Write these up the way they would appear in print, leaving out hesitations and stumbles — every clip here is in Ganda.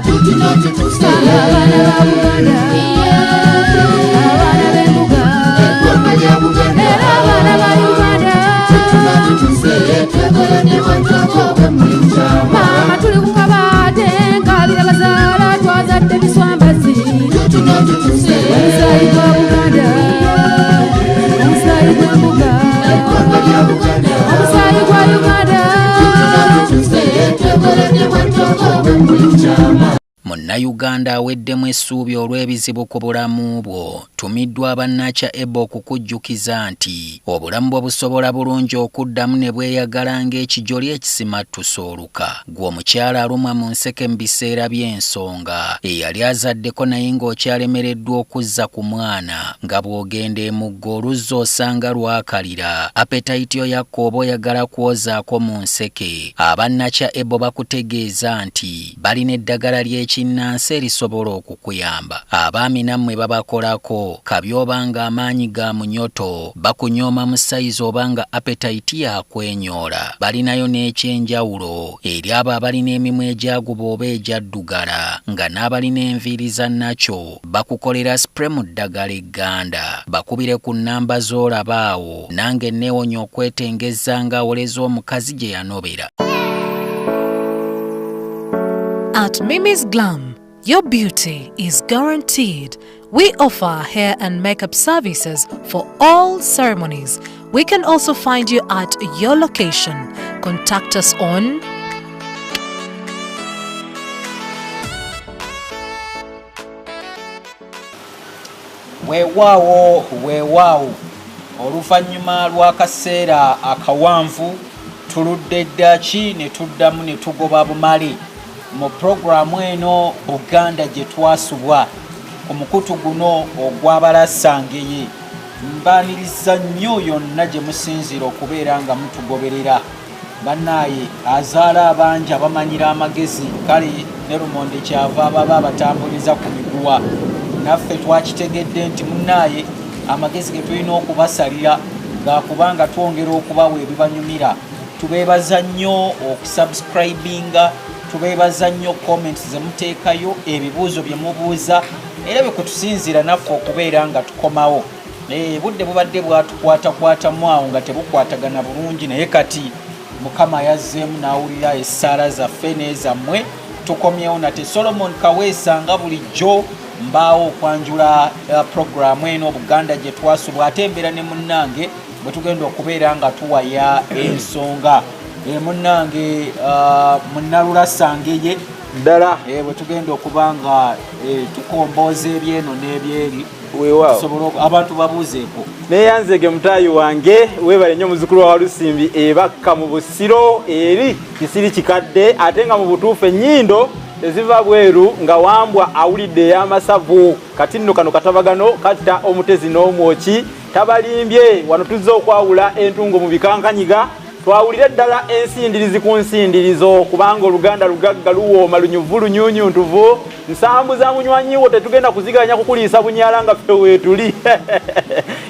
Tutuno tutuse. Abaana ba Buganda, abaana b'embuga, eggwanga lya Buganda, era abaana ba Uganda. Tutuno tutuse, twekoledde bwentoko bwe muli mukyama. Maama tuli ku kabaate, nkabira bazaala, twazadde biswambazi. Tutuno tutuse. Omusaayi gwa Buganda, omusaayi gw'embuga, eggwanga lya Buganda, omusaayi gwa Uganda. Tutuno tutuse, twekoledde bwentoko bwe muli mukyama. Munnayuganda aweddemu essuubi olw'ebizibu ku bulamu bwo, tumiddwa abannakya Ebo okukujjukiza nti obulamu bwo busobola bulungi okuddamu ne bweyagala ng'ekijoli ekisimattusa oluka. Ggwe omukyala alumwa mu nseke mu biseera by'ensonga, eyali azaddeko naye ng'okyalemereddwa okuzza ku mwana, nga bw'ogenda emugga oluzzi osanga lwakalira, apetayiti yo yakka oba oyagala kwozaako mu nseke, abannakya Ebo bakutegeeza nti balina eddagala ly'ekinnansi erisobola okukuyamba. Abaami nammwe babakolako, kabi oba nga amaanyi ga munyoto, bakunyooma mu sayizi oba nga apetayiti yakwenyoola. Balinayo n'ekyenjawulo eri abo abalina emimwa egyaguba oba egyaddugala, nga n'abalina enviiri za nakyo bakukolera spray mu ddagala egganda. Bakubire ku nnamba z'olaba awo, nange neewonya okwetengezza ng'awoleza omukazi gye yanobera. At Mimi's Glam, your beauty is guaranteed. We offer hair and makeup services for all ceremonies. We can also find you at your location. Contact us on Weewaawo, weewaawo, oluvannyuma lw'akaseera akawanvu tuludde ddaaki ne tuddamu ne tugoba bumale mu pulogulaamu eno Buganda gye twasubwa ku mukutu guno ogw'Abalasangeye. Mbaaniriza nnyo yonna gye musinziira okubeera nga mutugoberera. Bannaaye azaala abangi abamanyira amagezi, kale ne lumonde kyava ababa abatambuliza ku miguwa. Naffe twakitegedde nti munnaaye amagezi ge tulina okubasalira gakubanga twongera okubawa ebibanyumira. Tubeebaza nnyo okusubscribinga, tubeebaza nnyo comments ze muteekayo, ebibuuzo bye mubuuza, era bye kutusinziira naffe okubeera nga tukomawo. Budde bubadde bwatukwatakwatamu awo nga tebukwatagana bulungi, naye kati Mukama yazzeemu n'awulira essaala zaffe n'ezammwe, tukomyewo nate. Solomon Kaweesa nga bulijjo mbaawo okwanjula puroguramu eno Buganda gye twasubwa, ate embeera ne munnange bwe tugenda okubeera nga tuwaya ensonga. Munnange Munnalula-Sangeye ddala, bwe tugenda okuba nga tukombooza ebyeno n'ebyeri. Weewaawo. Abantu babuuzeeko. Neyanzege mutaayi wange, weebale nnyo muzukulu wa Walusimbi ebakka mu Busiro eri kisiri kikadde, ate nga mu butuufu ennyindo teziva bweru nga wambwa awulidde ey'amasavu. Kati nno kano katabagano katta omutezi n'omwoki, tabalimbye. Wano tuzze okwawula entungo mu bikankanyiga, twawulire ddala ensindirizi ku nsindirizo, kubanga Oluganda lugagga, luwooma, lunyuvu, lunyunyuntuvu. Nsambu za munywanyi wo tetugenda kuziganya kukuliisa bunyala nga ffe weetuli.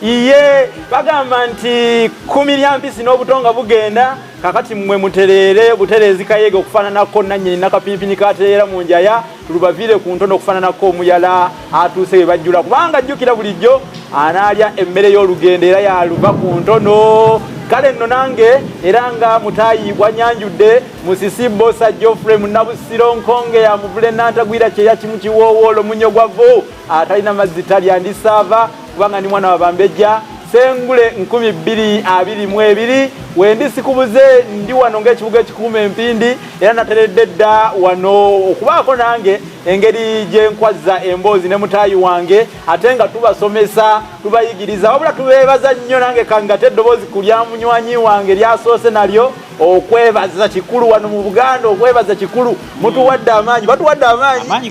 Iye bagamba nti kkumi lya mpisi n'obuto nga bugenda. Kakati mmwe mutereere butereezi kayege okufaananako nannyini nakapimpini katereera mu njaya, tulubaviire ku ntono okufaananako omuyala atuuse we bajjula, kubanga jjukira bulijjo anaalya emmere y'olugendo era yaluva ku ntono. Kale nno nange era nga mutaayi bwanyanjudde Musisi Bosa Geoffrey Munnabusiro Nkonge ya Muvule Nantagwira kyeya kimu kiwoowoolo munyo gwa vvu atalina mazzi talya ndisaava, kubanga ndi mwana wa bambejja Sengule 2022. Wendi sikubuze, ndi wano ng'ekibuga ekikuuma empindi, era nateredde dda wano okubaako nange engeri gye nkwazza emboozi ne mutaayi wange, ate nga tubasomesa, tubayigiriza. Wabula tubeebaza nnyo, nange kangate eddoboozi ku lya munywanyi wange lyasoose nalyo. Okwebaza kikulu wano mu Buganda, okwebaza kikulu. Mutuwadde amaanyi, batuwadde amaanyi,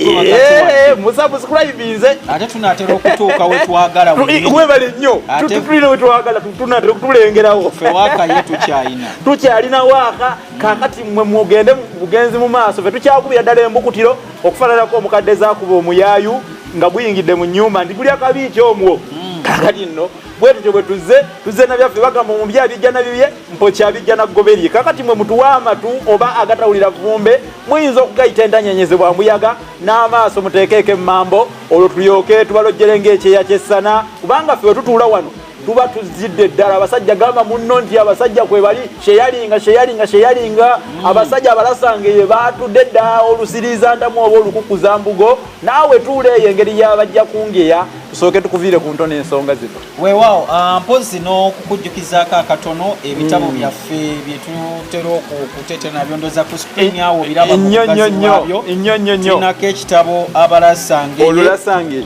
musubscribinze. Ate tunatera okutuuka wetwagala. Webale nnyo, tulina wetwagala, tunatera okutulengerawo. Tukyalina waaka. Kakati mmwe mugende bugenzi mu maaso, fe tukyakubira ddala embukutiro okufaananako omukadde zakuba omuyaayu nga guyingidde mu nnyumba nti gulya kabiiki omwo. Kakati nno Bwe tutyo bwe tuzze, tuzze na byaffe. Bagamba omubya abijja na bibye, mpokya abijja na goberye. Kakati mwe mutuwa amatu oba agatawulira vvumbe, muyinza okugayita entanyenyeze bwa mbuyaga, n'amaaso muteekeeko emmambo, olwo tulyoke tubalojjere ng'ekyeya ky'essana, kubanga ffe we tutuula wano tuba tuzidde ddala. Abasajja, gamba munno nti abasajja kwe bali sheyalinga sheyalinga sheyalinga. Abasajja abalasanga ye batudde dda olusiriiza ntamu oba olukukuza mbugo. Naawe tuula eyo engeri yabajja kungeya, tusooke tukuviire ku ntono ensonga zino. Weewaawo, mpozi n'okukujjukizaako akatono ebitabo byaffe bye tutera okuteetera nabyo, ndoza ku screen awo biraba. Nnyo nnyo nnyo nnyo nnyo nnyo. Tulinako ekitabo Abalasange. Olulasange.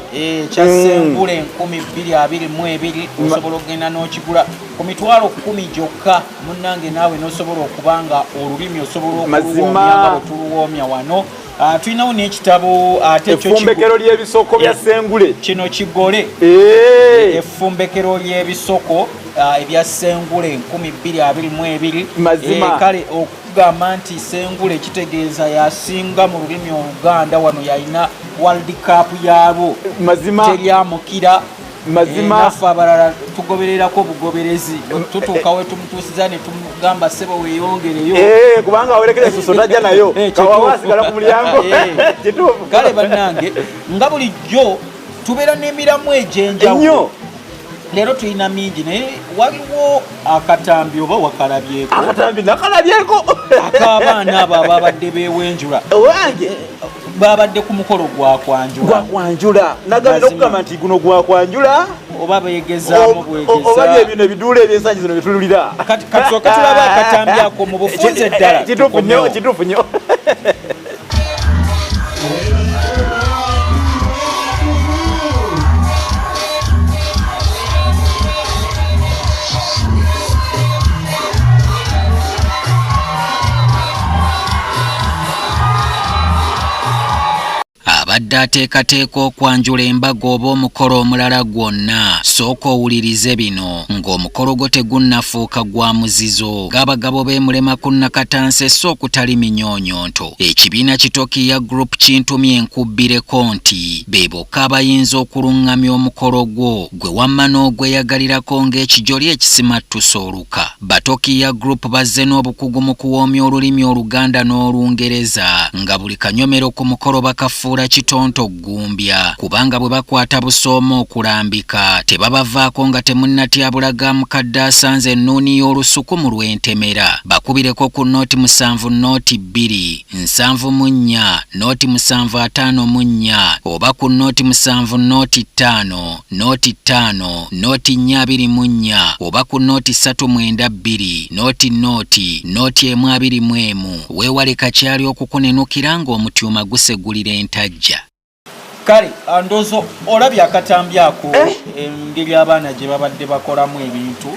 Kya Sengule 2022. Osobola okugenda n'okigula ku 100,000 gyokka, munnange, naawe n'osobola okuba nga olulimi osobola Mazima. okuluwoomya nga bwe tuluwoomya wano. Tulinawo n'ekitabo ate ekyo Effumbekero ly'ebisoko bya Sengule. Kino kigole. Effumbekero ly'ebisoko ebya Sengule 2022. Mazima. Kale okugamba nti Sengule kitegeeza yasinga mu lulimi Oluganda wano, yalina World Cup yaalwo. Mazima. Teryamukira. Mazima. Naffe abalala tugobererako bugoberezi, tutuuka we tumutuusiza ne tumugamba, "Ssebo, weeyongereyo." Kubanga awerekera esuso tajja nayo. Kawawa asigala ku mulyango. Kituufu. Kale bannange, nga bulijjo tubeera n'emiramu egy'enjawulo. Ennyo. Leero tulina mingi, naye waliwo akatambi oba wakalabyeko? Akatambi nakalabyeko. Ak'abaana abo ababadde beewenjula. Owange. Babadde ku mukolo gwa kwanjula. Gwakwanjula, nagambye. Mazima. Nokugamba nti guno gwakwanjula oba beegezaamu oba bwegeza? byebino ebiduula ebyensangi zino byetululira. Kati katusooke tulabe akatambi ako mu bufunze ddala. Kituufu nnyo. Tukomewo. Kituufu nnyo. Abadde ateekateeka okwanjula embaga oba omukolo omulala gwonna, sooka owulirize bino ng'omukolo gwo tegunnafuuka gwa muzizo, ng'abagabo beemulema ku nnakatansi sso okutali minyoonyonto. Ekibiina Kitokiya Group kintumye enkubbireko nti be bokka abayinza okuluŋŋamya omukolo gwo gwe wamma n'ogweyagalirako ng'ekijoli ekisimattusa oluka. Batokiya Group bazze n'obukugu mu kuwoomya olulimi Oluganda n'Olungereza, nga buli kanyomero ku mukolo bakafuula kitonto ggumbya, kubanga bwe bakwata busooma okulambika tebabavaako nga temunnatyabulaga mukadde asanze ennuuni y'olusuku mu lw'entemera. Bakubireko ku 07 02 74 07 54 oba ku 07 05 05 0 4 24 oba ku 0 3 9 2 0 0 0 1 21. Weewale kakyali okukunenukira ng'omutyuma gusegulira entajja. Kale ndowooza olabye akatambi ako, engeri abaana gye babadde bakolamu ebintu.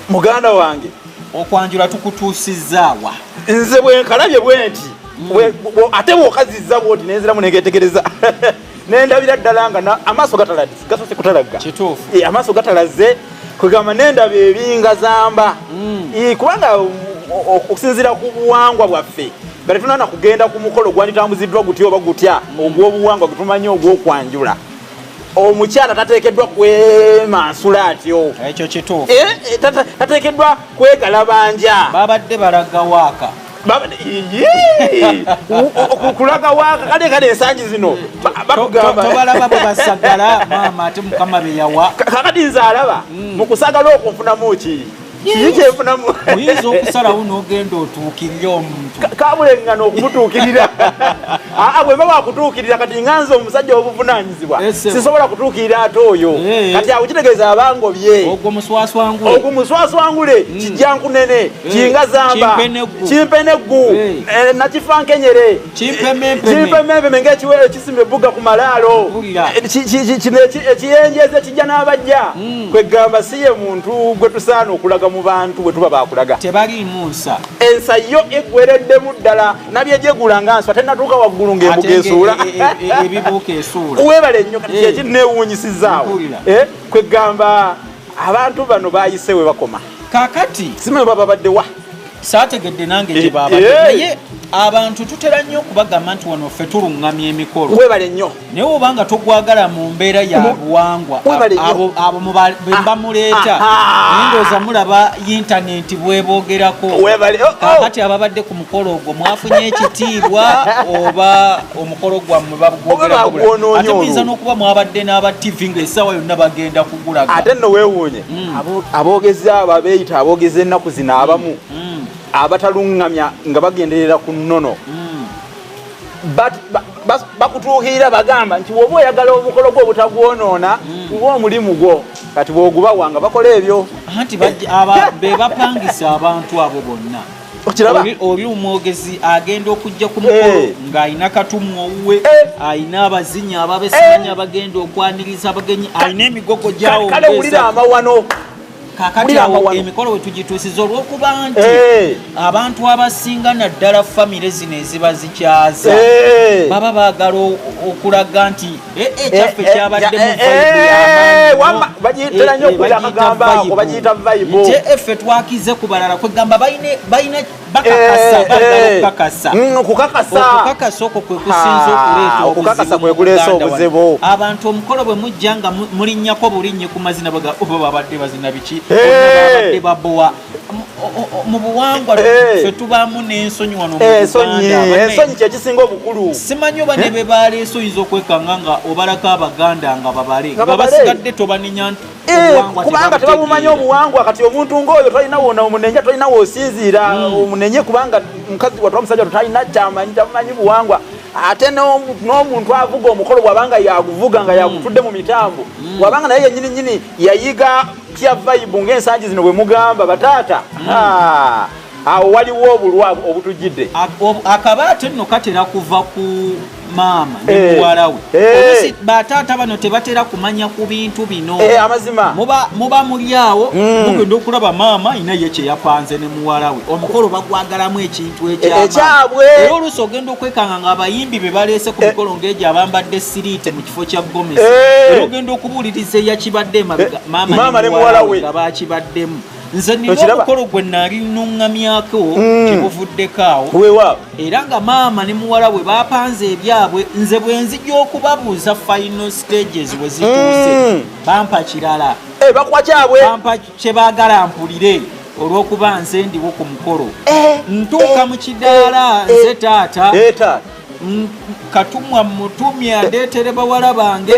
Muganda wange, Okwanjula tukutuusizaawa? Nze bwenkalabye bwe nti, ate bw'okazizza bwoti nenziramu negetegereza, nendabira ddala nga amaaso gatalaze, gasoose kutalagga. Kituufu. Amaaso gatalaze, kwegamba nendaba ebingazamba. Kubanga okusinziira ku buwangwa bwaffe nga tetunana kugenda ku mukolo gwanditambuziddwa gutya oba gutya ogw'obuwangwa gwetumanyi ogw'okwanjula, omukyala tateekeddwa kwemansula atyo. Ekyo kituufu. Tateekeddwa kwegalabanja. Babadde balaga waaka. Yee! Kulaga waaka. Kale ensangi zino batugamba Tobalaba bwe basagala maama, ate Mukama be yawa. Kakati nze alaba mu kusagala okwo nfunamu ki? Kiki kyenfunamu? Oyinza okusalawo n'ogenda otuukirire omuntu. Kabuleŋŋana okumutuukirira. Aa, bwe mba wakutuukirira kati nga nze omusajja w'obuvunaanyizibwa, sisobola kutuukirira ate oyo. Kati awo kitegeeza abangobye. Ogwo muswaswangule. Ogwo muswaswangule, kijjankunene, kingazamba. Kimpeneggu. Kimpeneggu. Nakifankenyere. Kimpemempeme. Kimpemempeme ng'ekiwero ekisimba ebbuga ku malaalo. Mpulira. Kino ekiyenjeeza ekijja n'abajja. Kwegamba si ye muntu gwe tusaana okulaga mu bantu bwe tuba bakulaga. Tebaliimu nsa. Ensa yo eggwereddemu ddala, nabyejegula nga nswa tenatuuka waggulu ng'embuga Ate esuula. ebibuuka esuula. Weebale nnyo. Kati kyekinneewuunyisizaawo. Mpulira. Kwegamba abantu bano bayise we bakoma. Kakati Simanyi baba badde wa. Saategedde nange gye babadde, naye abantu tutera nnyo okubagamba nti wano ffe tuluŋŋamya emikolo. Webale nnyo. Naye obanga togwagala mu mbeera ya buwangwa, Webale nnyo. abo be bamuleeta. Aha. Naye ndowooza mulaba yintaneti bweboogerako. Webale. Oh, oh. Kaakati ababadde ku mukolo ogwo mwafunye ekitiibwa oba omukolo gwammwe Oba bagwonoonye ate muyinza olwo. n'okuba mwabadde n'aba TV ng'essaawa yonna bagenda kugulaga. Ate nno weewuunye, aboogezi abo abeeyita aboogezi ennaku zino abamu abataluŋŋamya nga bagenderera ku nnono, bakutuukirira bagamba nti woba oyagala omukolo gwo obutagwonoona, uba omulimu gwo kati bw'ogubawa nga bakola ebyo. Anti be bapangisa abantu abo bonna. Okiraba? Oli omwogezi agenda okujja ku mukolo ng'alina katumwa owuwe, alina abazinyi ababesimanyi abagenda okwaniriza abagenyi, alina emigogo gyawo. Kale wulira amawano. Kakati Wulira awo amawano. emikolo we tugituusiza olw'okuba nti abantu abasinga naddala famire zino eziba zikyaza baba baagala okulaga nti ekyaffe kyabaddemu vibe y'amaanyi nnyo. Bagiyitera nnyo okuwulira akagambo ako, bagiyita vibe. Nti effe twakize ku balala, kwegamba balina bakakasa, baagala okukakasa. Okukakasa. Okukakasa okwo kwe kusinza okuleeta Okukakasa obuzibu kwe mu kuleesa Buganda wano. obuzibu. Abantu omukolo bwe mujja nga mulinnyako bulinnye ku mazina, baga oba babadde bazina biki, oba babadde babowa. Mu buwangwa ffe tubaamu n'ensonyi wano mu Ensonyi, Buganda. ensonyi kyekisinga obukulu. Simanyi oba ne be baleese oyinza okwekanga nga obalako Abaganda nga babale Nga nga babale. basigadde tobanenya nti obuwangwa Kubanga tebabumanyi tebabutegeera. obuwangwa. Kati omuntu ng'oyo tolina wona omunenya, tolina woosinziira omunenye, kubanga mukazi watwa, omusajja watwa talina kyamanyi, tamanyi buwangwa. Ate n'omuntu avuga omukolo bw'abanga yaguvuga nga yagutudde mu mitambo, bw'abanga naye yennyini nyini yayiga kya vibe ng'ensangi zino bwe mugamba bataata, awo waliwo obulwa obutujjidde. Akabaate nno katera kuva ku maama ne muwala we. Oluusi bataata bano tebatera kumanya ku bintu bino. Amazima. Muba muli awo, mugenda okulaba maama ayina ye kye yapanze ne muwala we, omukolo bagwagalamu ekintu ekyamaanyi. Ekyabwe. Era oluusi ogenda okwekanga ng'abayimbi be baleese ku mikolo ng'egyo abambadde siriiti mu kifo kya gomesi. Era ogenda okubuuliriza eyakibadde emabega, maama maama ne ne muwala muwala we we. nga bakibaddemu. Nze nina Okiraba? omukolo gwe nali nuŋŋamyako gye buvuddeko awo, Weewaawo. era nga maama ne muwala we bapanze ebyabwe. Nze bwe nzija okubabuuza final stages we zituuse, bampa kirala. Bakuwa kyabwe. Bampa kye baagala mpulire olw'okuba nze ndiwo ku mukolo. Ntuuka mu kidaala, nze taata. Taata. Katumwa mutumye andeetere bawala bange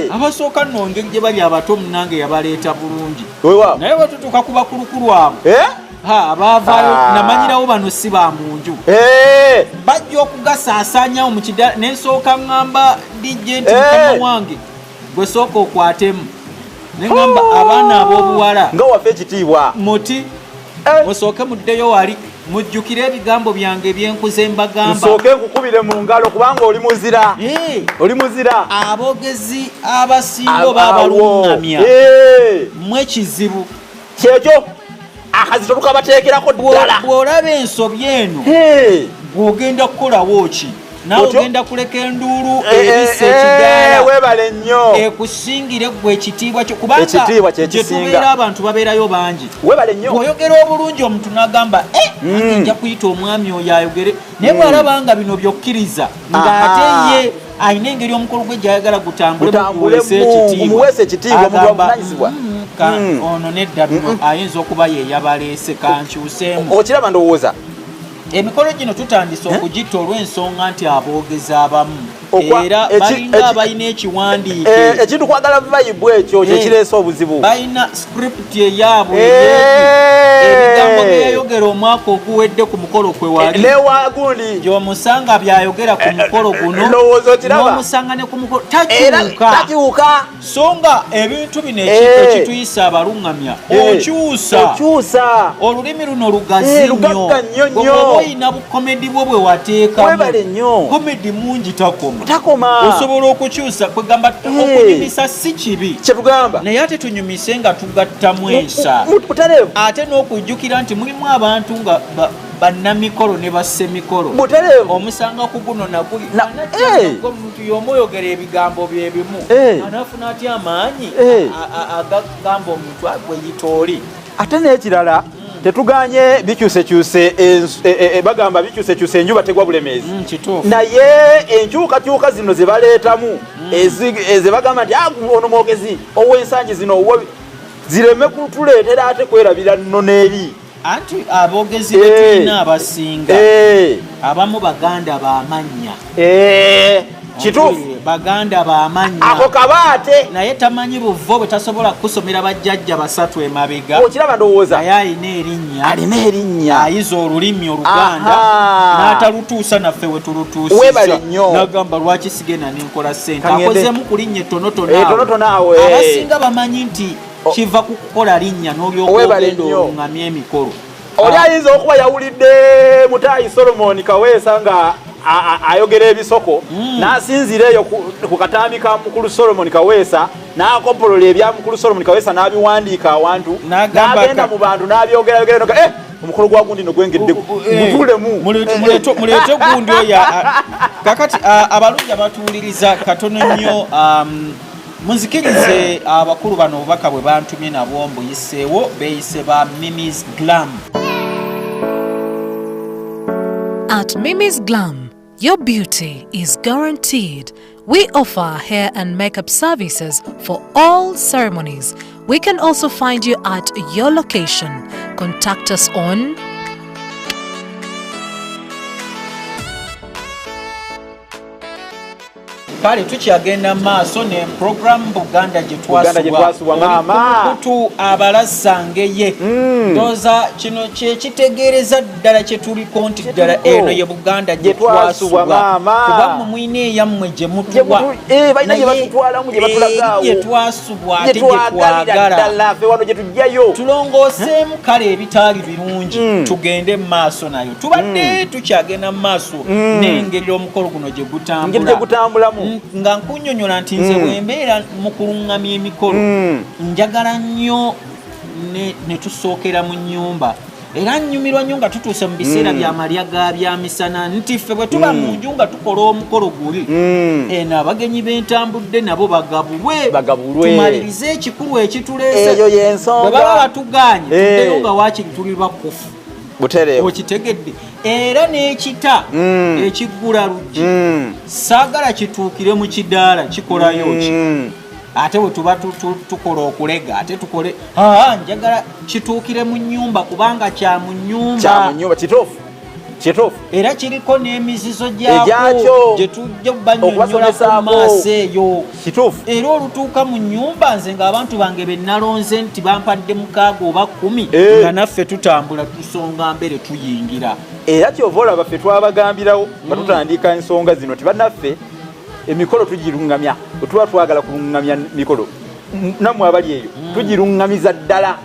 abasooka. Nno ngeri gye bali abato, munange yabaleeta bulungi. Weewaawo. Naye bwe tutuuka ku bakulukulu abo, ha, abaavaayo, namanyirawo bano si ba mu nju. Bajja okugasaasaanyawo mu kidaala, nensooka ŋŋamba DJ nti, "Mukama wange, gwe sooka okwatemu." Ne ŋŋamba abaana ab'obuwala, nga waffe ekitiibwa, muti musooke muddeyo wali mujjukire ebigambo byange ebyenkuze mbagamba. Nsooke nkukubire mu ngalo kubanga oli muzira, oli muzira. Aboogezi abasinga oba abaluŋŋamya, mmwe kizibu. Kyekyo, akazito tukabateekerako ddala. Bw'olaba ensobi eno, gw'ogenda kukolawo ki? Naawe Otyo? ogenda kuleka enduulu ebisa ekidaala Weebale nnyo. ekusingire gwe ekitiibwa kyo, kubanga Ekitiibwa gye kyekisinga. tubeera abantu babeerayo bangi. Weebale nnyo. Bw'oyogera obulungi, omuntu n'agamba, "Eh, nange nja kuyita omwami oyo ayogere." Naye bw'alaba nga bino byokkiriza, ng'ate ye alina engeri omukolo gwe gyayagala gutambule, Gutambulemu, muguweese ekitiibwa. gumuweese ekitiibwa, omuntu Agamba, wavunanyizibwa. Ono nedda, bino ayinza okuba ye yabaleese, kankyuseemu." Okiraba, ndowooza Emikolo gino tutandise okugitta olw'ensonga nti aboogezi abamu era balinga abalina ekiwandiike. Ekintu kwagala vibe, ekyo kyekireese obuzibu. Balina script eyaabwe, ebigambo byeyayogera omwaka oguwedde ku mukolo kwe wali, Newagundi gyomusanga byayogera ku mukolo guno, Ndowooza okiraba. n'omusanga ne ku mukolo Era takyuka. Takyuka. So nga ebintu bino ekituyisa abaluŋŋamya, okyusa. Okyusa. Olulimi luno lugazi nnyo. Lugagga nnyo nnyo. Bw'oba oyina bukomedi bwo bwe wateekamu, Webale nnyo. komedi mungi takoma. Takoma. Osobola okukyusa, kwegamba okunyumisa si kibi, Kyetugamba. naye ate tunyumise nga tugattamu ensa, Butereevu. ate n'okujjukira nti mulimu abantu nga bannamikolo ne bassemikolo. Butereevu. Omusanga ku guno naguli omuntu y'omu oyogera ebigambo byebimu, anaafuna atya amaanyi agagamba omuntu agwe yita oli? Ate n'ekirala, Tetuganye bikyusekyuse, bagamba bikyusekyuse enjuba tegwa bulemeezi. Kituufu. Naye enkyukakyuka zino ze baleetamu, ze bagamba nti, "Ah, ono mwogezi ow'ensangi zino," zireme kutuleetera ate kwerabira nnono eri. Anti aboogezi betulina abasinga, abamu baganda bamannya. Kituufu. Baganda bamannya. Ako kabaate. Naye tamanyi buvo bwe, tasobola kusomera bajjajja basatu emabega. Okiraba, ndowooza. Naye alina erinnya. Alina erinnya. Ayiza olulimi Oluganda n'atalutuusa naffe we Weebale nnyo. tulutuusiza. Nagamba, lwaki sigenda nenkola sente? Kangende. Akozemu ku linnya ettonotono. Eh, tonotono awo, eh. Abasinga bamanyi nti kiva ku kukola linnya n'olyoka Weebale ogenda nnyo. oluŋŋamya emikolo. Oli ayinza okuba yawulidde Mutaayi Solomon Kaweesa nga ayogera ebisoko, n'asinziira eyo ku katambi ka mukulu Solomon Kaweesa, n'akompolola ebya mukulu Solomon Kaweesa, n'abiwandiika awantu, N'agamba n'agenda mu bantu n'abyogerayogera, noga, "Eh, omukolo gwa gundi no gwengedde, gutuulemu." Muleete gundi oyo. Kakati abalungi abatuwuliriza, katono nnyo, munzikirize abakulu bano obubaka bwe bantumye nabwo mbuyiseewo. Beeyise ba Mimis Glam. At Mimi's Glam, your beauty is guaranteed. We offer hair and makeup services for all ceremonies. We can also find you at your location. Contact us on Kale tukyagenda mu maaso ne program Buganda gye Buganda gye twasubwa, maama. Kutu abalasangeye. Ndowooza kino kyekitegeereza ddala kye tuliko nti ddala Kye tuliko. eno ye Buganda gye Gye twasubwa, twasubwa. maama. Kuba mmwe mwina eyammwe gye Gye mutuwa. balina gye Naye batutwalamu, gye batulagaawo. eri gye twasubwa Gye ate gye twagalira twagala. ddala ffe wano gye tujjayo. Tulongooseemu kale ebitaali birungi, tugende mu maaso nayo. Tubadde tukyagenda mu maaso n'engeri omukolo guno gye Engeri gutambula. gye gutambulamu. Nga nkunnyonnyola nti nze bwe mbeera mu kuluŋŋamya emikolo, njagala nnyo ne tusookera mu nnyumba, era nnyumirwa nnyo nga tutuuse mu biseera byamalya ga byamisana, nti ffe bwe tuba mu nju nga tukola omukolo guli, eno abagenyi b'entambudde nabo bagabulwe. Bagabulwe. Tumalirize ekikulu ekituleese. Eyo y'ensonga. Bwe baba batuganye, tuddeyo nga waakiri tuli bakufu. Butereevu. Okitegedde? Era n'ekita ekiggula luggi, saagala kituukire mu kidaala kikolayo ki. Ate bwe tuba tukola okulega, ate tukole, aa, njagala kituukire mu nnyumba, kubanga kya mu Kya nnyumba. mu nnyumba, kituufu, kituufu. Era kiriko n'emizizo Egyakyo. gyakyo gye tujja bannyonnyola ku Okubasomesaako. maaso eyo. Kituufu. Era olutuuka mu nnyumba, nze ng'abantu bange be nalonze nti bampadde 6 oba 10, nga naffe tutambula tusonga mbere tuyingira. Era kyova olaba ffe twabagambirawo nga tutandika ensonga zino, tibannaffe emikolo tugiruŋŋamya. Bwe tuba twagala kuluŋŋamya mikolo, nammwe abali eyo, tugiruŋŋamiza ddala.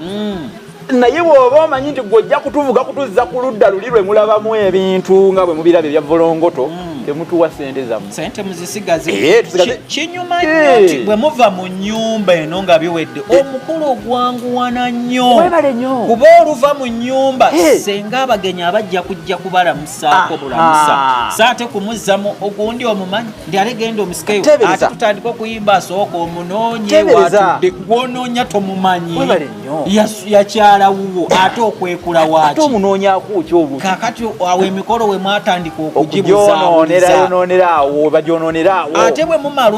Naye bw'oba omanyi nti gwe ojja kutuvuga kutuzza ku ludda luli lwe mulabamu ebintu nga bwe mubiraba ebya volongoto, temutuwa sente zammwe. Sente muzisigaze. Tusigaze. Kinyuma nnyo nti bwe muva mu nnyumba eno nga biwedde, omukolo ogwanguwana nnyo. Webale nnyo. Kuba oluva mu nnyumba, senga abagenyi abajja kujja kubalamusaako bulamusa, so ate kumuzzamu ogundi omumanyi ndi ale genda omusikeyo. Teebereza. Ate tutandika okuyimba, asooka omunoonye. Teebereza. Watudde gwonoonya tomumanyi. Webale nnyo. Yakyala wuwo, ate okwekula Ate waaki? omunoonyaku ki olwo? Kakati awo emikolo we mwatandika okugyonoonera okugibuzaabuliza. Yonoonera awo, bagyonoonera awo. Ate bwe mumala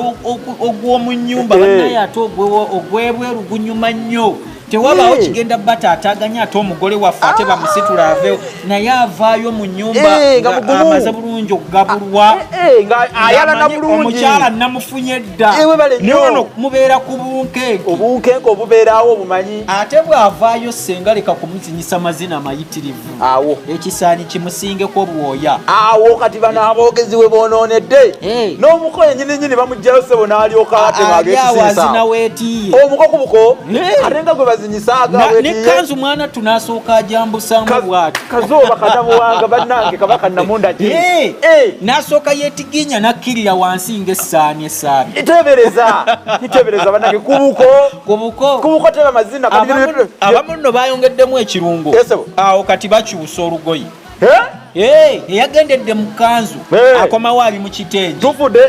ogw'omu nnyumba, bannaye, ate ogw'ebweru gunyuma nnyo, tewabaawo kigenda bataataaganya. Ate omugole waffe ate bamusitula aveewo, naye avaayo mu nnyumba Eh, nga nga mugumu. amaze bulungi okugabulwa. Eh, nga ayalana Ng'amanyi bulungi. Omukyala namufunye dda. Eh, webale nnyo. Naye ono mubeera ku bunkeeke. Obunkenke obubeerawo obumanyi. Ate bw'avaayo, senga leka kumuzinyisa mazina mayitirivu. Awo. Ekisaani kimusingeko obwoya. Awo kati bano aboogezi we bonoonedde. N'omuko yenyini nyini bamugjayo, ssebo, n'alyoka ate Ali awo azina ng'agekisinsa weetiiye. Omuko ku buko. Eh. Ate nga gwe bazinyisaaga. Nekanzu mwana tunasooka ajambusamu bwati. Kazooba katabuwanga, bannange, kabaka namundagi. Eh, n'asooka yeetiginya n'akkirira wansi ng'essaani esaabi. Itebereza, itebereza, bannange, kubuko. Ku buko. Kubuko teba mazina kati. Abamu nno bayongeddemu ekirungo. Yes, sir. Awo kati bakyusa olugoye. Eh? Eh, eyagendedde mu kanzu Eh. akomawo ali mu kitengi. Tufudde.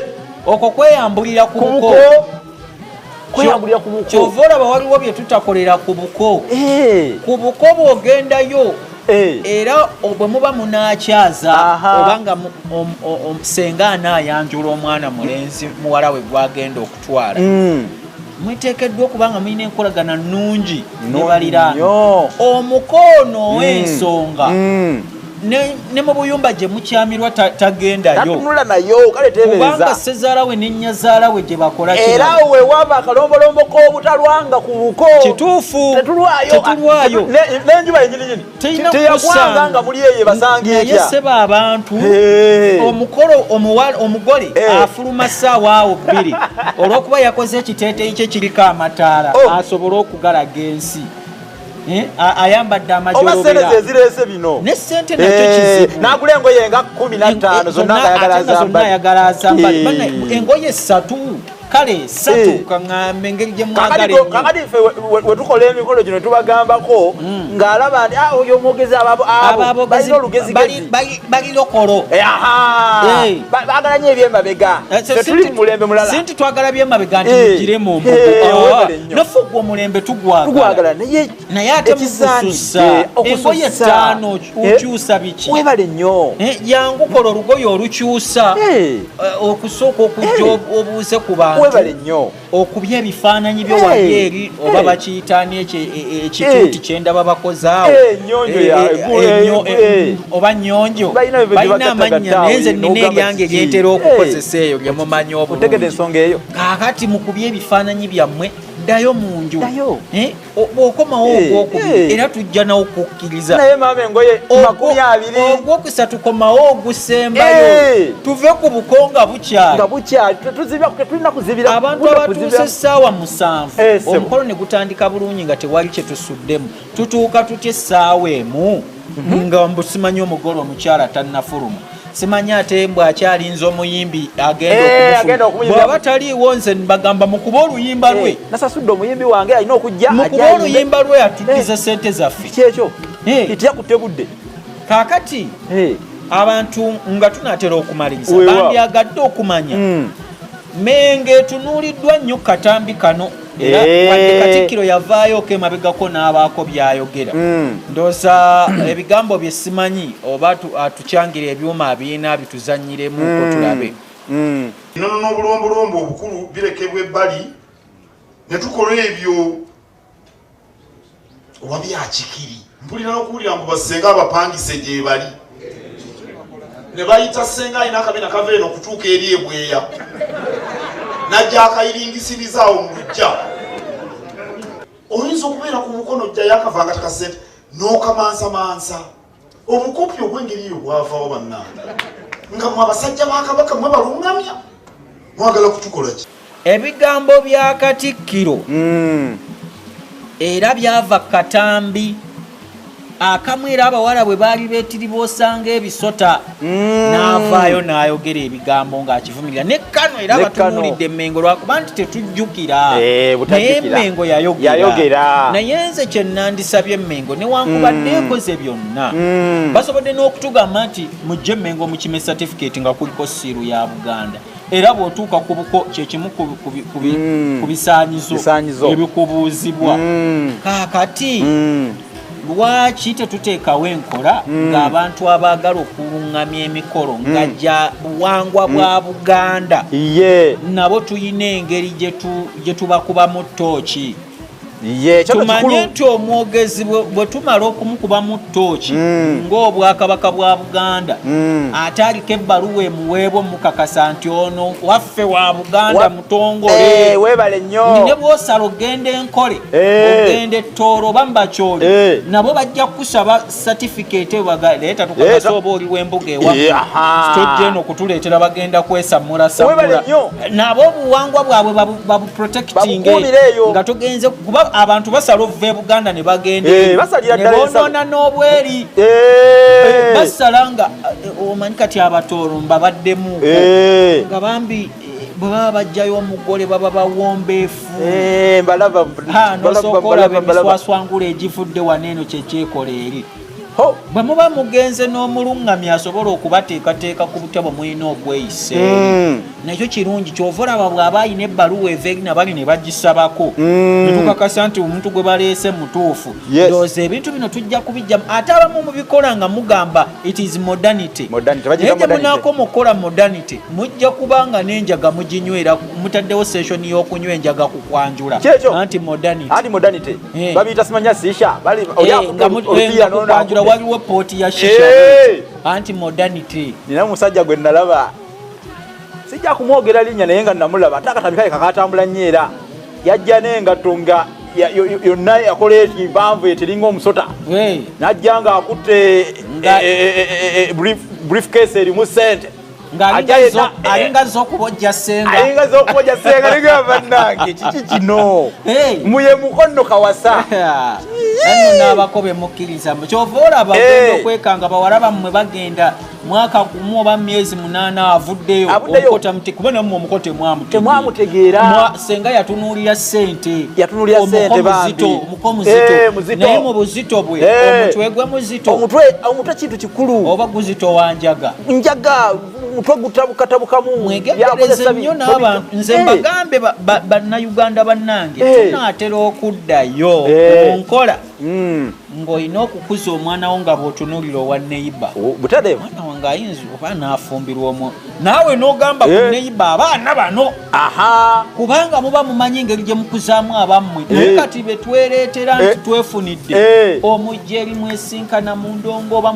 Okwo kweyambulira ku Kubuko. buko. Kweyambulira ku buko. Kyova olaba waliwo bye tutakolera ku buko. Ku buko bw'ogendayo, era bwe muba munaakyaza oba nga senga anaayanjula omwana mulenzi muwala we gwagenda okutwala, mweteekeddwa okuba nga mulina enkolagana nnungi ne baliraano. Omukono ow'ensonga ne mu buyumba gye mukyamirwa tagendayo. Tatunula nayo, kale Kubanga tebereza. Sezaala we ne nnyazaala we gye bakola Era kirala. awo wewava akalombolombo k'obutalwanga ku buko. Kituufu. Tetulwayo. Tetulwayo. N'enjuba yenyininyini Terina teyakwanga kukusanga. Nga muli eyo basanga Naye etya? seba, abantu omukolo omugole afuluma ssaawa awo 2 olw'okuba yakoze ekiteeteeyi kye kiriko amataala Oh. asobole okugalaga ensi. Ayambadde Oba sente amajolobera. Zezireese bino. Ne sente nakyo kizibu. N'agula engoye nga 15 zonna nga ayagala Ate nga zonna azambale. ayagala azambale. Banna, engoye ssatu, kale ssatu, kaŋŋambe engeri gye mwagala ennyo. Kakati ffe we tukola emikolo gino tubagambako ng'alaba nti, "Ah, oyo omwogezi, abo abo Ababoogezi balina olugezigezi." bali lokolo. Aha. Baagala nnyo ebyemabega. So Ffe tuli mu mulembe mulala. Si nti twagala byemabega nti mugire mu mbugo. Webale nnyo. Naffe ogwo omulembe tugwagala. Tugwagala, naye Naye ate ekisaanidde, mukusussa engoye okusussa. 5 okyusa biki? Webale nnyo. Jangu kola olugoye olukyusa. Okusooka okujja obuuze ku bantu, Webale nnyo. okubya ebifaananyi byo wali eri oba bakiyitaani ekyo ekituuti kyendaba bakozaawo. Ennyonjo Oba nnyonjo. Balina bye Balina bagattagatta amannya, naye nze awo, nina n'ogamba eryange kiki? lyentera okukozesa eyo lyemumanyi Otegedde obulungi. ensonga eyo. Kaakati mukubye ebifaananyi byammwe, ddayo mu nju. Ddayo. Bw'okomawo ogwokubiri, era tujja nawo kukkiriza. Naye maama, engoye 20. Ogwokusatu komawo ogusembayo, tuve ku buko nga bukyali. Nga bukyali. Tetulina kuzibira. Abantu Budde abatuuse kuzibira. essaawa 7, Ssebo. omukolo ne gutandika bulungi nga tewali kyetusuddemu, tutuuka tutya essaawa 1 nga mbu simanyi omugole omukyala tannafuluma, simanyi ate mbw akyalinza omuyimbi agenda Agenda okumufuluma. okumuyimbira. Bw'aba taliiwo, nze mbagamba mukube oluyimba lwe. Nasasudde omuyimbi wange, alina okujja Mukube ajje ayimbe. oluyimba lwe atuddize sente zaffe. Kyekyo tyakutte budde. Kaakati abantu nga tunaatera okumaliriza, Weewaawo. bandyagadde okumanya Mengo etunuuliddwa nnyo katambi kano, era wadde Katikkiro yavaayoko emabegako n'abaako byayogera, ndowooza ebigambo bye simanyi oba atukyangira ebyuma abiina bituzanyiremuko tulabe. Ennono n'obulombolombo obukulu birekebwa ebbali ne tukola ebyo oba byakikiri. Mpulira n'okuwulira mbu bassenga abapangise gye bali ne bayita ssenga alina akabina kava eno okutuuka eri ebweya, najja akayiringisiriza awo mu lujja. Oyinza okubeera ku mukono ojjayo akavanga takasente n'okamansamansa. Obukopi obw'engeri eyo bwavawo bannange, nga mwe abasajja ba Kabaka mwe baluŋŋamya, mwagala kutukola ki? Ebigambo bya Katikkiro era byava katambi akamu, era abawala bwe baali beetiriboosanga ebisota, n'avaayo n'ayogera ebigambo ng'akivumirira ne kano era Ne batunuulidde Emmengo lwakuba nti tetujjukira, naye Butajjukira. Emmengo yayogera. Yayogera. Naye nze kye nandisabye Emmengo, newankubadde ekoze byonna, basobodde n'okutugamba nti mujje Emmengo mukime certificate nga kuliko seal ya Buganda, era bw'otuuka ku buko kyekimu ku bisaanyizo Bisaanyizo. ebikubuuzibwa. Kaakati lwaki tetuteekawo enkola ng'abantu abaagala okuluŋŋamya emikolo nga gya buwangwa bwa Buganda nabo tuyina engeri gye tubakubamu ttooki? Ye, ekyo Tumanye kikulu. nti omwogezi bwe tumala okumukubamu ttooki ng'obwakabaka bwa Buganda, ate aliko ebbaluwa emuweebwa omukakasa nti ono waffe wa Buganda mutongole. Weebale nnyo. Nti ne bw'osala ogenda enkole, ogenda ettoolo oba mubakyoli, nabo bajja kukusaba satifikeeti leeta tukakase oba oli w'embuga ewammwe. Tojja eno okutuleetera bagenda kwesammula Weebale sammula. nnyo. Nabo obuwangwa bwabwe babuprotectinge Babukuumire eyo. nga togenze, kuba abantu basala okuva e Buganda ne bagenda eri. Basalira Ne ddala ensalo. boonoona n'obweri. Basala nga omanyi kati abatooro mbabaddemu nga bambi bwe baba bajjayo omugole baba bawombeefu. Mbalaba, Nosooka mbalaba, olaba mbalaba. emiswaswangula egivudde wano eno kyekyekola eri. Bwe muba mugenze n'omuluŋŋamya asobola okubateekateeka ku butya bwe mulina okweyisa eri, nakyo kirungi. Kyova olaba bw'aba alina ebbaluwa eva eri nabali ne bagisabako, ne tukakasa nti omuntu gwe baleese mutuufu. Ndowooza ebintu bino tujja kubijjamu. Ate abamu mubikola nga mugamba it is modernity. Modernity, Naye bagiyita gye modernity. munaakoma okukola modernity, mujja kubanga n'enjaga muginywera, mutaddewo session y'okunywa enjaga ku kwanjula. Kyekyo. Anti modernity. Anti modernity. Babiyita simanya sisha. Bali oli Eh, akutte nga olupiira nga n'ono kukwanjula akutte. waliwo pooti ya shisha. Anti modernity. Nina omusajja gwe nalaba, sijja kumwogera linnya, naye nga namulaba ate akatambi kale kakatambula nnyo, era yajja n'engatto nga yonna yakola eti mpanvu eteringa omusota, najja ng'akutte briefcase erimu sente. Ng'alinga Ajja yenna, alinga zza okubojja ssenga. Alinga z'okubojja ssenga. Ligamba, bannange, kiki kino? Muye mukono kawasa. Nno n'abako be mukkiriza, kyova olaba ogenda okwekanga bawala bammwe bagenda mwaka gumu oba myezi 8 avuddeyo. Avuddeyo. Omuko kuba nammwe omuko temwamutegeera. Temwamutegeera. Senga yatunuulira ssente. Yatunuulira Omuko ssente, muzito, bambi. omuko muzito. Muzito. Naye mu buzito bwe, omutwe gwe muzito. Omutwe kintu kikulu. Oba guzito wanjaga. Njaga, omutwe gutabukatabukamu. Mwegendereze nnyo n'abantu. Nze mbagambe bannayuganda bannange, tunaatera okuddayo mu nkola ng'olina okukuza omwana wo nga bw'otunuulira owa neighbour. Butale. Mwana wange ayinza oba n'afumbirwa omwo, naawe n'ogamba ku neighbour, abaana bano, kubanga muba mumanyi engeri gye mukuzaamu abammwe. Naye kati be twereetera nti twefunidde omujja eri mwesinkana mu ndongo oba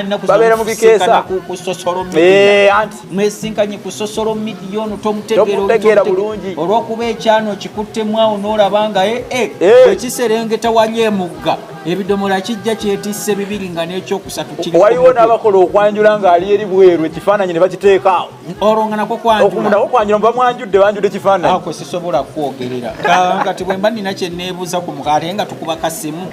ennaku zino Babeera mu musinkana bikeesa. ku social media. Anti. Mwesinkanye ku social media, ono tomutegeera, Tomutegeera tomutegeera. bulungi. Olw'okuba ekyano kikuttemu awo n'olaba nga bwe kiserengeta wali emugga, ebidomola kijja kyetisse bibiri nga n'ekyokusatu kiri ku Waliwo mutwe. n'abakola okwanjula ng'ali eri bweru, ekifaananyi ne bakiteeka awo. Olwo nga nako kwanjula. Nako kwanjula, bamwanjudde, banjudde ekifaananyi. Ako sisobola kwogerera. Kati bwe mba nina kye neebuuza ku muka, ate nga tukuba kasimu.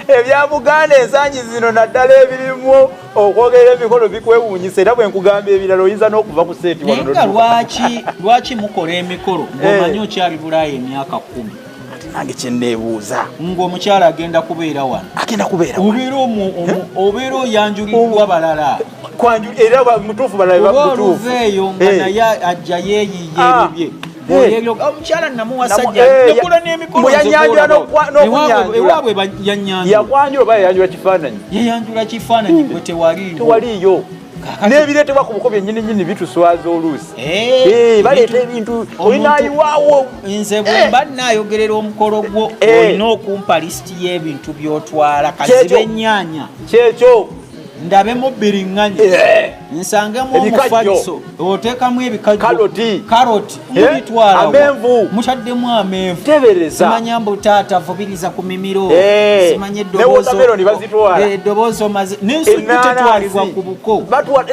Ebya Buganda ensangi zino, naddala ebirimu okwogera emikolo, bikwewuunyisa. Era bwe nkugamba ebirala oyinza n'okuva ku set Naye wano nga n'odduka. lwaki mukola emikolo ng'omanyi okyali Bulaaya emyaka 10? Ate nange kyenneebuuza. Ng'omukyala agenda kubeera wano. Agenda kubeera wano. Obeera obeera oyanjuliddwa balala. Kwanjula era mutuufu, balala Oba mutuufu. oluva eyo nga naye ajja yeeyiiya ebibye. Omukyala namuwasa nekola n'emikolo. Mbu Nze yanyanjula gw'olaba. n'okunyanjula. Ewaabwe yanyanjula. Yakwanjula oba yayanjula kifaananyi? Yayanjula kifaananyi, gwe tewaliiwo. Tewaliiyo. Kaakati- N'ebireetebwa ku buko byennyini nyini bituswaza oluusi. Baleeta ebintu olinayiwaawo. Nze bwe mba naayogerera omukolo gwo, olina okumpa lisiti y'ebintu by'otwala. Kyekyo. Kazibe ennyaanya, Kyekyo. ndabemu biriŋŋanya, nsangemu Ebikajjo. omufaliso, oteekamu ebikajjo, Karoti. karoti, mubitwala wa? Amenvu. Mutaddemu amenvu. Tebereza. Simanya mbu taata vubiriza ku mimiro. Simanya Ne watermelon bazitwala. Eddoboozi omaze n'ensujju Ennaanansi. tetwalibwa ku buko.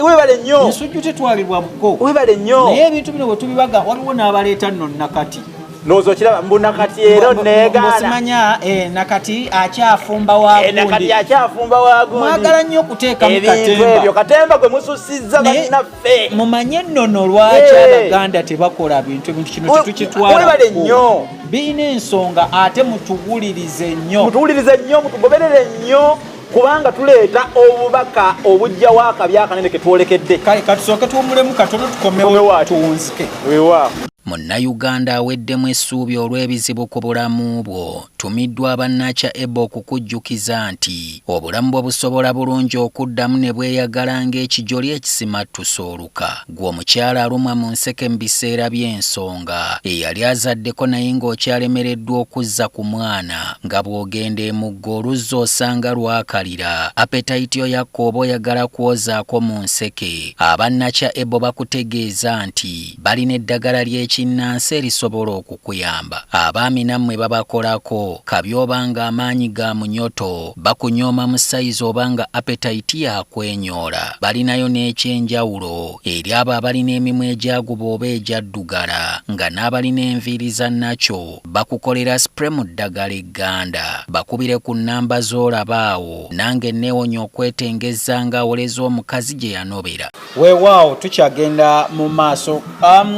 Webale nnyo. Ensujju tetwalibwa buko. Webale nnyo. Naye ebintu bino bwe tubibaga, waliwo n'abaleeta nno nakati. Ndowooza okiraba mbu nakati era neegaana. Simanya nakati akyafumba wa Nakati gundi. akyafumba wa gundi. Mwagala nnyo okuteekamu Ebintu katemba. ebyo, katemba gwe mususizza, Naye bannaffe. mumanye ennono lwaki Abaganda tebakola bintu, ebintu kino tetukitwala Webale buko. nnyo. Birina ensonga, ate mutuwulirize nnyo. Mutuwulirize nnyo, mutugoberere nnyo, kubanga tuleeta obubaka obujjawo akabi akanene ke twolekedde. Kale katusooke tuwummulemu katono, Tukomewo tukomewo ati. tuwunzike. Weewaawo. Munnayuganda aweddemu essuubi olw'ebizibu ku bulamu bwo, tumiddwa abannakya eba okukujjukiza nti obulamu bwo busobola bulungi okuddamu ne bweyagala ng'ekijoli ekisimattusa oluka. Gwe omukyala alumwa mu nseke mu biseera by'ensonga, eyali azaddeko naye ng'okyalemereddwa okuzza ku mwana, nga bw'ogenda emugga oluzzi osanga lwakalira, appetite yo yakka, oba oyagala kwozaako mu nseke, abannakya ebo bakutegeeza nti balina eddagala ly'ekinnansi erisobola okukuyamba. Abaami nammwe babakolako kabi, oba nga amaanyi ga munyoto, bakunyooma mu sayizi, oba nga appetite yakwenyoola, balinayo n'ekyenjawulo eri abo abalina emimwa egyaguba oba egyaddugala, nga n'abalina enviiri za nakyo, bakukolera spray mu ddagala egganda. Bakubire ku nnamba z'olaba awo, nange neewonya okwetengezza ng'awoleza omukazi gye yanobera. Weewaawo, tukyagenda mu maaso.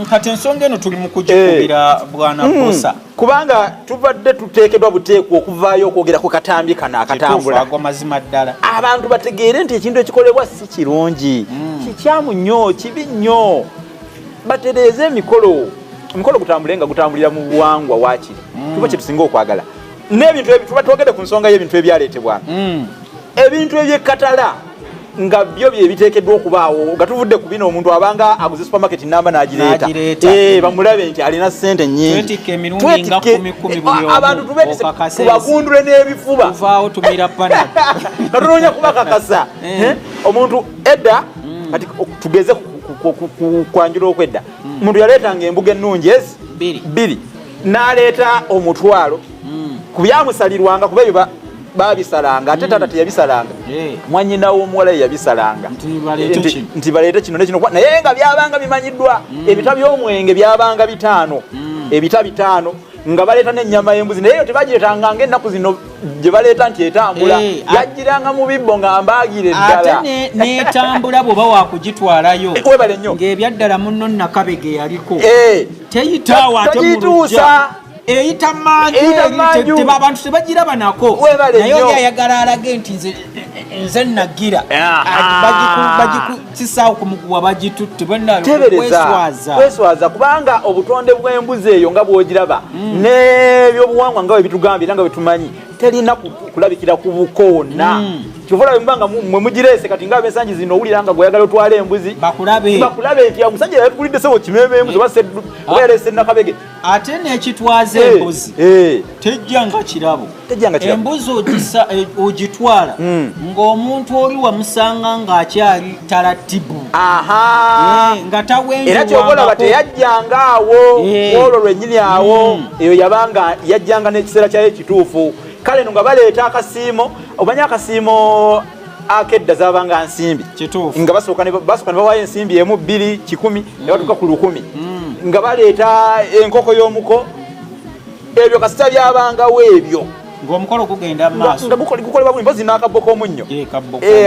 Kati ensonga eno tuli mu kugikubira bwana Bosa. Kubanga tubadde tuteekeddwa buteekwa okuvaayo okwogera ku katambi kano akatambula. Ago mazima ddala. Abantu bategeere nti ekintu ekikolebwa si kirungi, kikyamu nnyo, kibi nnyo. Batereeze emikolo, omukolo gutambule nga gutambulira mu buwangwa waakiri, tuba kye tusinga okwagala. N'ebintu ebyo tuba twogedde ku nsonga y'ebintu ebyaleetebwa, ebintu eby'ekkatala nga byo bye biteekeddwa okubaawo, nga tuvudde ku bino omuntu abanga aguze supermarket namba n'agireeta, bamulabe nti alina ssente nnyingi. Twetikke emirundi nga kumi kumi buli omu, abantu tubetise, okakase tubagundule n'ebifuba, tuvaawo tumira panado, nga tunoonya kubakakasa. Omuntu edda, kati tugeze kwanjula okwedda, omuntu yaleetanga embuga ennungi ezi bbiri, n'aleeta omutwalo ku byamusalirwanga, kuba ebyo babisalanga, ate taata teyabisalanga, mwannyina w'omuwala ye yabisalanga nti baleete kino ne kino, naye nga byabanga bimanyiddwa. Ebita by'omwenge byabanga 5, ebita 5, nga baleeta n'ennyama y'embuzi, naye eyo tebagireetanga ng'ennaku zino gye baleeta nti etambula, yagiranga mu bibbo nga mbaagire ddala. Ate n'etambula bw'oba waakugitwalayo, webale nnyo, ng'ebyaddala munno Nakabege yaliko, teyitaawo ate mu luggya, eyita manju, abantu tebagiraba nako, naye oli ayagala alage nti nze nagira, bagikukisaawo ku muguwa, bagitutte banakweswaza kweswaza, kubanga obutonde bw'embuzi eyo nga bw'ogiraba n'ebyobuwangwa nga bwe bitugambye era nga bwe tumanyi, terina kulabikira ku buko wonna. Kyova olaba mubanga mwe mugireese kati nga ab'ensangi zino owulira nga gw'oyagala otwala embuzi bakulabe nti omusajja yatugulidde ssebo kimeeme embuzi oba oba yaleese Nakabege. Ate n'ekitwaza embuzi tejja nga kirabo, embuzi ogitwala ng'omuntu oli wamusanga ng'akyali talatibu, nga tawenjulwangako, era ky'oba olaba teyajjanga awo olwo lwennyini awo, eyo yabanga yajjanga n'ekiseera kyayo ekituufu. Kale no nga baleeta akasiimo, omanyi akasiimo akedda zaabanga nsimbi, nga basooka ne bawaayo ensimbi 1, 2, 1,000 ne batuuka ku 1,000, nga baleeta enkoko y'omuko. Ebyo kasita byabangawo ebyo ng'omukolo gugenda mu maaso, nga gukolebwa bulungi, mpozi n'akabbo k'omunnyo,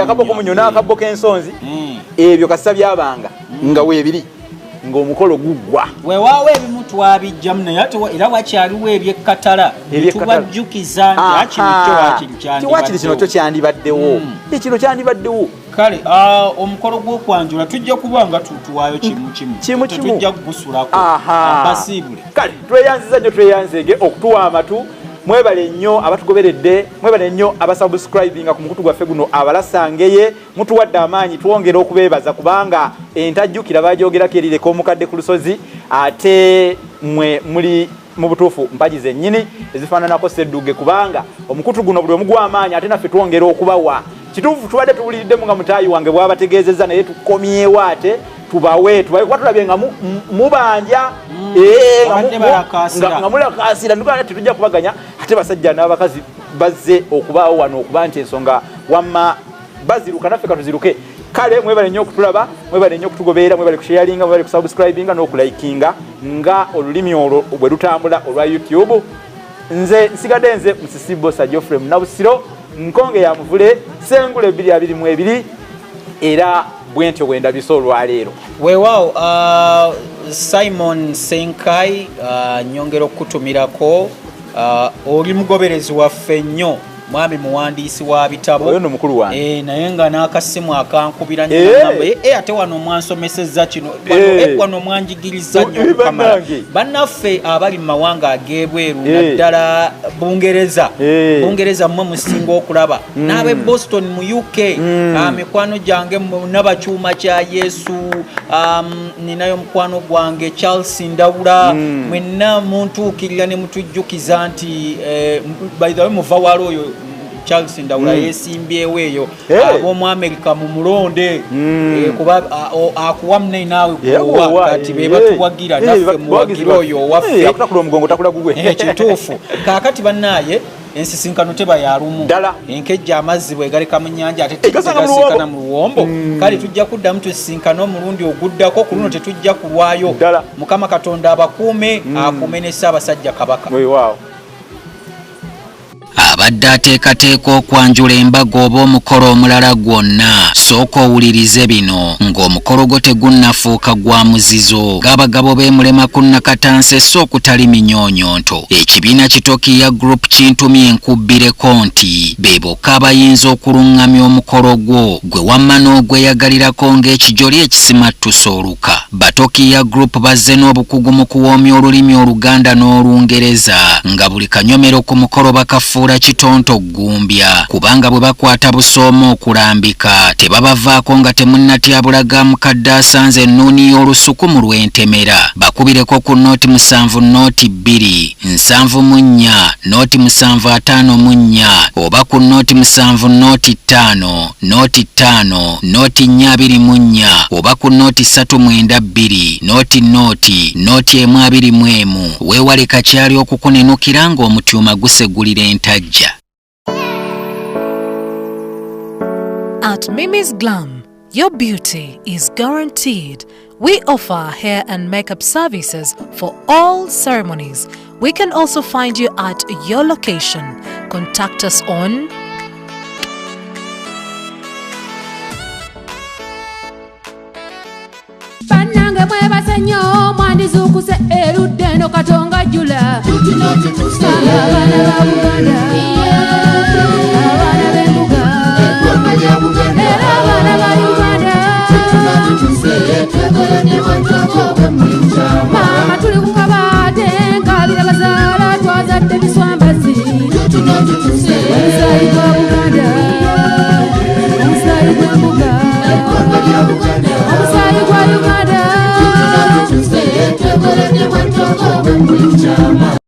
akabbo k'omunnyo n'akabbo k'ensonzi, ebyo kasita byabanga nga weebiri ng'omukolo guggwa. Weewaawo ebimu twabijjamu, naye ate era wakyaliwo eby'ekkatala tubajjukiza nti wakiri kino kyo kyandibaddewo, ekino kyandibaddewo. Kale omukolo gw'okwanjula tujja kuba nga tutuwaayo kimu kimu, tetujja kugusulako, basiibule. Kale tweyanziza nnyo, tweyanzeege okutuwa amatu. Mwebale nnyo abatugoberedde, mwebale nnyo abasubscribinga ku mukutu gwaffe guno Abalasangeye, mutuwadde amaanyi, twongera okubeebaza kubanga entajjukira bagyogerako erireka omukadde ku lusozi, ate mwe muli mu butuufu mpagi zennyini ezifaananako ssedduge, kubanga omukutu guno buli omu gw'amaanyi, ate naffe twongera okubawa. Kituufu tubadde tuwuliriddemu nga mutaayi wange bw'abategeezezza, naye tukomyewo ate tubawe kuba tulabye nga mubanja, nga mulakaasira, tetujja kubaganya. Ate basajja n'abakazi bazze okubaawo wano okuba nti ensonga wamma baziruka, naffe katuziruke. Kale mwebale nnyo okutulaba, mwebale nnyo okutugoberera, mwebale kusharinga, mwebale kusubscribinga n'okulikinga nga olulimi olwo bwe lutambula olwa YouTube. Nze nsigadde nze Musisi Bosa Geoffrey Munabusiro, nkonge ya muvule Sengule 2022, era bwentyo bwe ndabise olwaleero. Weewaawo Simon Senkai, nyongera okukutumirako, oli mugoberezi waffe nnyo, mwami muwandiisi wa bitabo, oyo no mukulu wange, naye nga n'akasimu akankubira nnyo namba, ate wano mwansomesezza kino, wano mwanjigiriza nnyo okukamala. Bannaffe abali mu mawanga ag'ebweru, naddala Bungereza, Bungereza mmwe musinga okulaba, n'ab'e Boston mu UK, mikwano gyange n'abakyuma kya Yesu, ninayo mukwano gwange Charles Ndawula, mwenna muntuukirira ne mutujjukiza nti by the way muva wala oyo Charles Ndawula yesimbyewo eyo, ab'omu Amerika mumulonde, kuba akuwa munne naawe gwowa, kati be batuwagira naffe muwagire oyo owaffe. Akutakula omugongo takula gugwe. Kituufu. Kaakati bannaaye ensisinkano teba ya lumu, enkejja amazzi bwe galeka mu nnyanja ate tegasinkana mu luwombo. Kale tujja kuddamu tusisinkane omulundi oguddako, ku luno tetujja kulwayo. Mukama Katonda abakuume, akuume ne Ssaabasajja Kabaka. Abadde ateekateeka okwanjula embaga oba omukolo omulala gwonna, sooka owulirize bino ng'omukolo gwo tegunnafuuka gwa muzizo ng'abagabo b'emulema ku Nakatanse so okutali minyoonyonto. Ekibiina Kitokiya Group kintumye enkubbireko nti be bokka abayinza okuluŋŋamya omukolo gwo gwe wamma n'ogweyagalirako ng'ekijoli ekisimattusa oluka. Batokiya Group bazze n'obukugu mu kuwoomya olulimi Oluganda n'Olungereza nga buli kanyomero ku mukolo bakafuula kitonto ggumbya, kubanga bwe bakwata busooma okulambika tebabavaako nga temunnatyabulaga mukadde asanze ennuuni y'olusuku mu lw'entemera. Bakubireko ku 07 02 74 07 54 oba ku 07 05 05 04 24 oba ku 0392 0 0 0 121. Weewale kakyali okukunenukira ng'omutyuma gusegulira entajja. At Mimi's Glam, your beauty is guaranteed. We offer hair and makeup services for all ceremonies. We can also find you at your location. Contact us on Bannange mwebase nnyo, mwandizuukuse erudde eno Katonga jjula. Abaana ba Buganda, abaana b'embuga, era abaana ba Uganda. Twekolodde.